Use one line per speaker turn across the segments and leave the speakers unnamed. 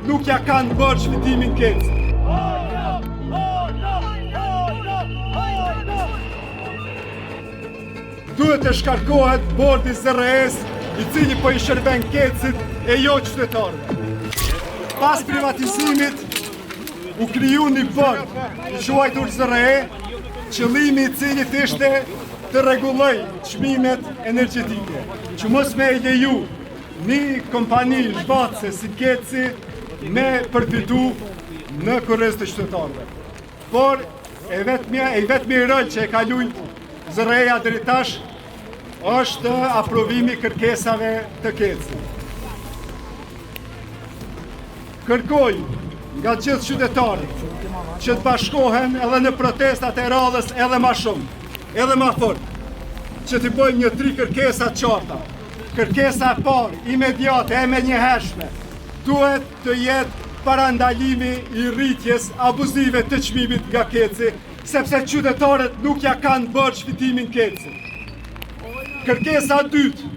Nuk ja kanë borxh fitimin KEDS-it. Duhet të shkarkohet bordi i ZRRE-së, i cili po i shërben KEDS-it e jo qytetarëve. Pas privatizimit u kriju një bord i quajtur ZRRE, qëllimi i cilit ishte të rregullojë çmimet energjetike, që mos me e leju një kompani zhvatëse si KEDS-i me përfitu në kurriz të qytetarëve. Por e vetmja, e i vetmi rol që e ka lujt ZRRE-ja deri tash është aprovimi i kërkesave të KEDS-it. Kërkoj nga gjithë qytetarët që të bashkohen edhe në protestat e radhës edhe ma shumë, edhe ma fort, që t'i bëjmë një tri kërkesa të qarta. Kërkesa e parë, imediate, e menjëhershme, duhet të jetë parandalimi i rritjes abuzive të çmimit nga KEDS-i, sepse qytetarët nuk ja kanë borxh fitimin KEDS-it. Kërkesa e dytë,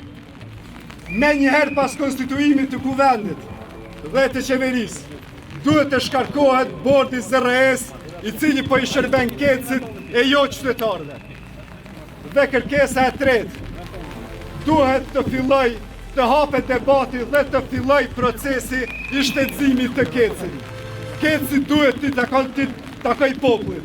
menjëherë pas konstituimit të kuvendit dhe të qeverisë, duhet të shkarkohet bordi i ZRRE-së, i cili po i shërben KEDS-it e jo qytetarëve. Dhe kërkesa e tretë, duhet të fillojë të hapet debati dhe të fillojë procesi i shtetëzimit të KEDS-it. KEDS-i duhet t'i takon t'i takojë popullit.